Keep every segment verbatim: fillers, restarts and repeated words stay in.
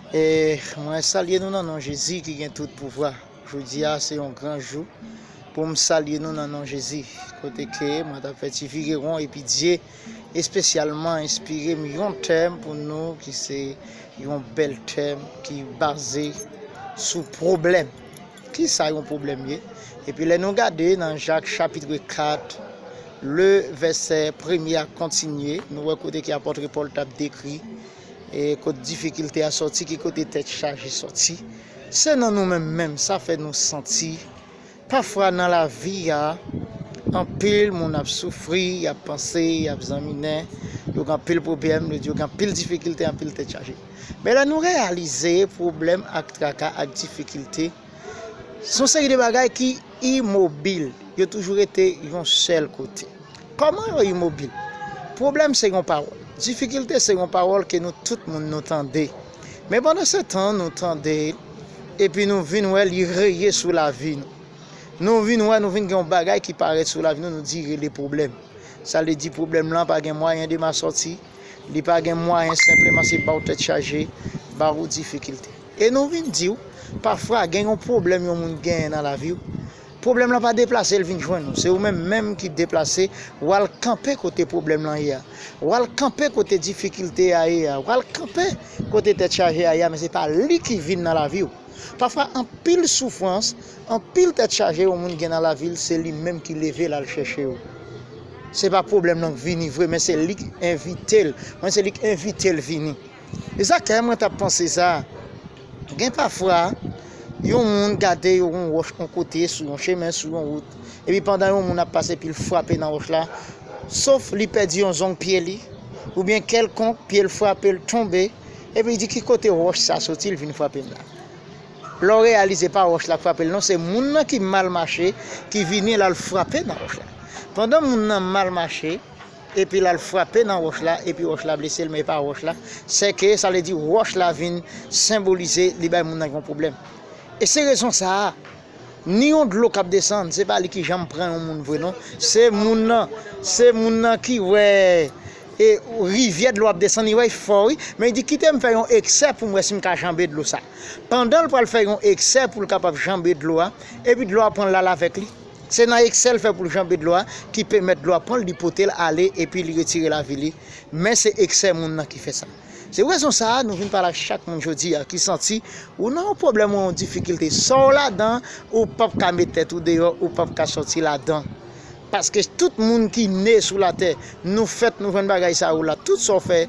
E mwen salye nou nan non Jezi ki gen tout pouvwa. Jodi a se yon gran jou pou m salye nou nan non Jezi. Kote ke mwen t ap fè ti vire won epi Dye espesyalman enspire m yon tèm pou nou ki se yon bèl tèm ki baze sou pwoblèm. Ki sa yon pwoblèm ye? Epi lè nou gade nan Jak chapit kat, le vèsè premye a kontinye, nou wè kote ki apòt Pòl t ap dekri e kot difikilte a sòti, ki kote tèt chaje sòti. Se nan nou menm menm sa fè nou santi. Pafwa nan lavi a, anpil moun ap soufri, y ap panse, y ap zanminen, yo gen anpil pwoblèm, yo di yo gen anpil difikilte, anpil tèt chaje. Men lè nou reyalize pwoblèm ak traka ak difikilte, se yon seri de bagay ki imobil, yo toujou rete yon sèl kote. Kòman yo imobil? Pwoblèm se yon pawòl. Difikilte se yon pawòl ke nou tout moun nou tande. Men pandan se tan nou tande l, epi nou vin wè li reye sou lavi nou. Nou vin wè, nou vin gen yon bagay ki parèt sou lavi nou, nou di rele pwoblèm. Sa vle di pwoblèm lan pa gen mwayen de masòti, li pa gen mwayen senpleman se ba w tèt chaje, ba w difikilte. E nou vin di w, pafwa gen yon pwoblèm yon moun genyen nan lavi w. Pwoblèm lan pa deplase, l vin jwenn ou. Se ou menm menm ki deplase, w al kanpe kote pwoblèm lan ye a. W al kanpe kote difikilte a ye a. W al kanpe kote tèt chaje a ye a, men se pa li ki vin nan lavi w. Pafwa anpil soufrans, anpil tèt chaje yon moun gen nan lavi l, se li menm ki leve l al chèche yo. Se pa pwoblèm lan k vini vre, men se li k envite l. Mwen se li k envite l vini. E sa k fè mwen t ap panse sa. Gen pafwa, yon moun gade yon wòch yon kote sou yon chemen, sou yon wout, epi pandan yon moun ap pase epi l frape nan wòch la, sof li pèdi yon zong pye li, oubyen kèlkonk pye l frape l tonbe, epi li di ki kote wòch sa soti l vin frape m la. Lè w reyalize pa wòch la k frape l non, se moun nan ki mal mache, ki vini l al frape nan wòch la. Pandan moun nan mal mache, epi l al frape nan wòch la, epi wòch la blese l, men e pa wòch la. Sèke sa vle di wòch la vin senbolize li bay moun nan yon pwoblèm. E se rezon sa a, ni yon dlo k ap desann, se pa li ki janm pran yon moun vre non. Se moun nan, se moun nan ki wè e rivyè dlo ap desann, li wè l fò wi, men li di kite m fè yon eksè pou m wè si m ka janbe dlo sa. Pandan l pral fè yon eksè pou l kapab janbe dlo a, epi dlo a pran l al avèk li. Se nan eksè l fè pou l janbe dlo a ki pèmèt dlo a pran l, li pote l ale epi li retire lavi li. Men se eksè moun nan ki fè sa. Se rezon sa a nou vin pale ak chak moun jodi a ki santi ou nan yon pwoblèm ou yon difikilte. Sa w ladan, ou p ap ka met tèt ou deyò, ou p ap ka sòti ladan. Paske tout moun ki ne sou latè, nou fèt, nou jwenn bagay sa yo la. Tout sa w fè,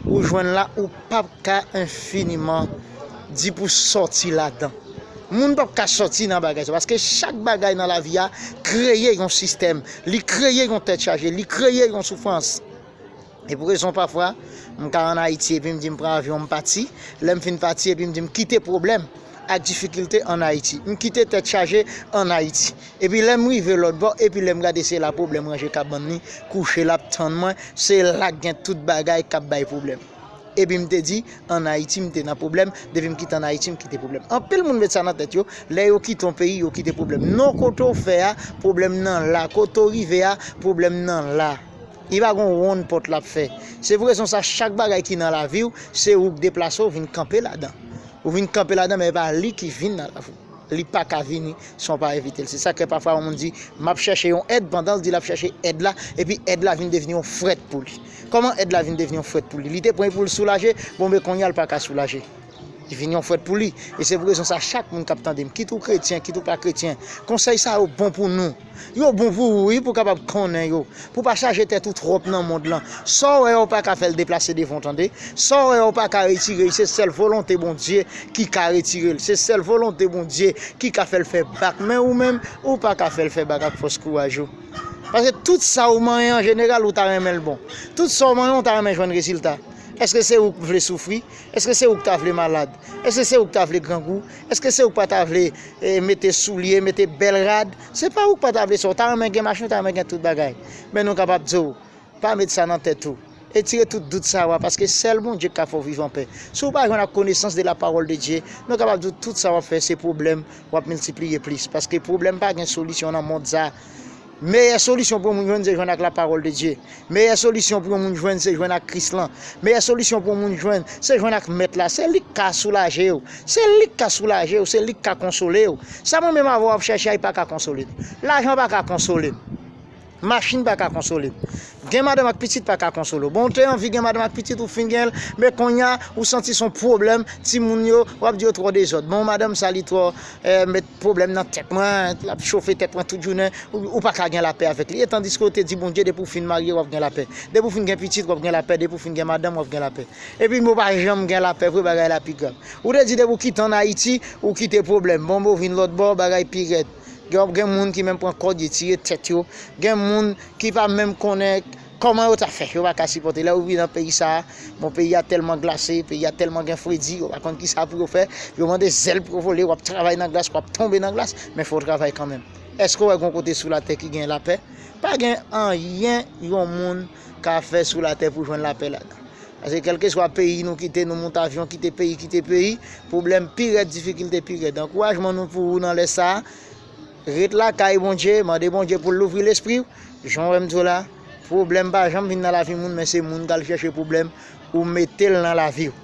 ou jwenn la, ou p ap ka enfiniman di pou sòti ladan. Moun p ap ka sòti nan bagay sa, paske chak bagay nan lavi a kreye yon sistèm, li kreye yon tèt chaje, li kreye yon soufrans. E pou rezon pafwa, m ka ann Ayiti epi m di m pran avyon m pati, lè m fin pati epi m di m kite pwoblèm ak difikilte ann Ayiti. M kite tèt chaje ann Ayiti. Epi lè m rive lòt bò, epi lè m gade se la pwoblèm ranje kabann li, kouche l ap tann mwen, se la k gen tout bagay k ap bay pwoblèm. Epi m te di, ann Ayiti, m te nan pwoblèm, depi m kite ann Ayiti, m kite pwoblèm. Anpil moun met sa nan tèt yo, lè yo kite yon peyi, yo kite pwoblèm. Non, kote w fè a, pwoblèm nan la. Kote w rive a, pwoblèm nan la. Li pa gon wonn pòt l ap fè. Se pou rezon sa, chak bagay ki nan lavi w, se ou k deplase w vin kanpe ladan. Ou vin kanpe ladan, men e pa li ki vin nan lavi w. Li pa ka vini san w pa envite l. Se sa k fè pafwa yon moun di, m ap chèche yon èd, pandan l di l ap chèche èd la, epi èd la vin devni yon frèt pou li. Kòman èd la vin devni yon frèt pou li? Li te pran pou l soulaje, bon, men kounye a l pa ka soulaje. Li vin yon frèt pou li. E se pou rezon sa, chak moun k ap tande m, kit ou kretyen, kit ou pa kretyen, konsèy sa yo bon pou nou. Yo bon pou ou, wi, pou w kapab konnen yo. Pou w pa chaje tèt ou twòp nan mond lan. Sa w wè a, ou pa ka fè l deplase devan w, tande. Sa w wè a, ou pa ka retire l. Se sèl volonte Bondye ki ka retire l. Se sèl volonte Bondye ki ka fè l fè bak. Men ou menm, ou pa ka fè l fè bak ak fòs kouraj ou. Paske tout sa ou manyen, an jeneral, ou ta renmen l bon. Tout sa ou manyen, ou ta renmen jwenn rezilta. Èske se ou k vle soufri? Èske se ou k ta vle malad? Èske se ou k ta vle grangou? Èske se ou k pa ta vle, eh, mete soulye, mete bèl rad? Se pa ou k pa ta vle sa. Ou ta renmen gen machin, ou ta renmen gen tout bagay. Men nou kapab di w, pa met sa nan tèt ou. Retire tout dout sa yo a, paske sèl Bondye k ka fè w viv anpè. Si w pa jwenn ak konesans de la parole de Dieu, nou kapab di w tout sa w ap fè se pwoblèm, w ap miltipliye plis. Paske pwoblèm pa gen solisyon nan mond sa. Meyè solisyon pou yon moun jwenn se jwenn ak lapawòl de Dye. Meyè solisyon pou yon moun jwenn se jwenn ak Kris lan. Meyè solisyon pou yon moun jwenn se jwenn ak Mèt la. Se li k ka soulaje w. Se li k ka soulaje w. Se li k ka konsole w. Sa mwen menm avè w ap chèche a, li pa ka konsole m. Lajan pa ka konsole m. Machin pa ka konsole m. Gen madanm ak pitit pa ka konsole w. Bon, w te anvi gen madanm ak pitit, ou fin gen l, men kounye a, ou santi se yon pwoblèm, timoun yo, w ap di yo twò dezòd. Bon, madanm sa, li twò, eh, met pwoblèm nan tèt mwen, l ap chofe tèt mwen tout jounen, ou, ou pa ka gen lapè avèk li. E tandiske w te di Bondye, depi w fin marye, w ap gen lapè. Depi w fin gen pitit, w ap gen lapè. Depi w fin gen madanm, w ap gen lapè. Epi, men w pa janm gen lapè vre, bagay la pi grav. Ou te di, depi w kite ann Ayiti, ou kite pwoblèm. Bon, men w vin lòt bò, bagay pi rèd. Gen, gen moun ki menm pran kòd, yo tire tèt yo. Gen moun ki pa menm konnen kòman yo ta fè. Yo pa ka sipòte. Lè yo vin nan peyi sa a, bon, peyi a tèlman glase, peyi a tèlman gen fredi, yo pa konn ki sa pou yo fè. Yo mande zèl pou yo vole, w ap travay nan glas, w ap tonbe nan glas, men fò w travay kanmenm. Èske w wè gen yon kote sou latè ki gen lapè? Pa gen anyen yon moun ka fè sou latè pou jwenn lapè ladan. Paske kèlkeswa peyi nou kite, nou moute avyon, kite peyi, kite peyi, pwoblèm pi rèd, difikilte pi rèd. Ankourajman nou pou ou nan lè sa a, ret lakay Bondye, mande Bondye pou l louvri lespri w. Jan w wè m di w la, pwoblèm pa janm vin nan lavi moun, men se moun k al chèche pwoblèm, ou mete l nan lavi w.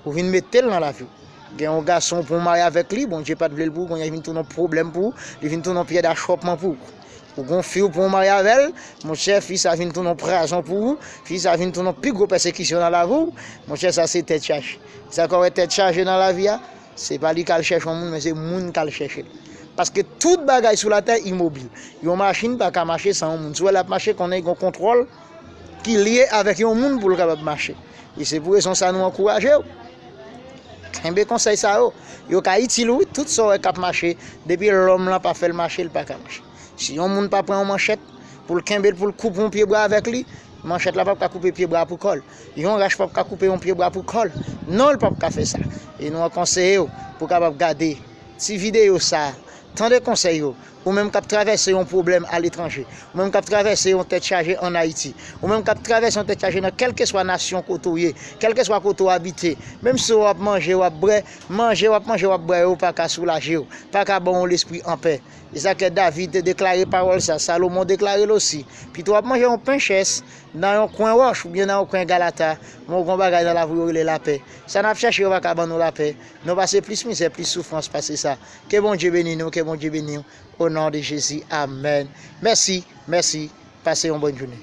Ou vin mete l nan lavi w. Gen yon gason pou w marye avèk li, Bondye pa t vle l pou ou, kounye a li vin tounen yon pwoblèm pou ou, li vin tounen yon pyè dachòpman pou ou. Ou gen yon fi w pou w marye avè l, monchè, fi sa vin tounen yon prizon pou ou, fi sa vin tounen yon pi gwo pèsekisyon nan lavi w, monchè, sa se tèt chaje. Sa k wè tèt chaje nan lavi a, se pa li k al chèche yon moun, men se moun k al chèche l. Paske tout bagay sou latè imobil. Yon machin pa ka mache san yon moun. Si w wè l ap mache, konnen gen yon kontwòl ki lye avèk yon moun pou l kapab mache. E se pou rezon sa nou ankouraje w. Kenbe konsèy sa yo. Yo ka itil ou wi, tout sa w wè k ap mache, depi lòm lan pa fè l mache, l pa ka mache. Si yon moun pa pran yon manchèt pou l kenbe l, pou l koupe yon pye bwa avèk li, manchèt la p ap ka koupe pye bwa a pou kò l. Yon rach p ap ka koupe yon pye bwa pou kò l. Non, l p ap ka fè sa. E nou an konseye w pou w kapab gade ti videyo sa a, tande konsèy yo. Ou menm k ap travèse yon pwoblèm aletranje, ou menm k ap travèse yon tèt chaje ann Ayiti, ou menm k ap travèse yon tèt chaje nan kèlkeswa nasyon kote w ye, kèlkeswa kote w abite, menm si w ap manje, w ap bwè, manje, w ap manje, w ap bwè, yo pa ka soulaje w, pa ka ban w lespri anpè. E sa k fè David te deklare pawòl sa, Salomon deklare l osi. Pito w ap manje yon pen chèch nan yon kwen wòch oubyen nan yon kwen galata, men w gen yon bagay nan lavi w yo rele lapè. Sa n ap chèche yo pa ka ban nou lapè. Nou pase plis mizè, plis soufrans pase sa. Ke Bondye beni nou, ke Bondye beni w. O non de Jezi, amèn. Mèsi, mèsi. Pase yon bòn jounen.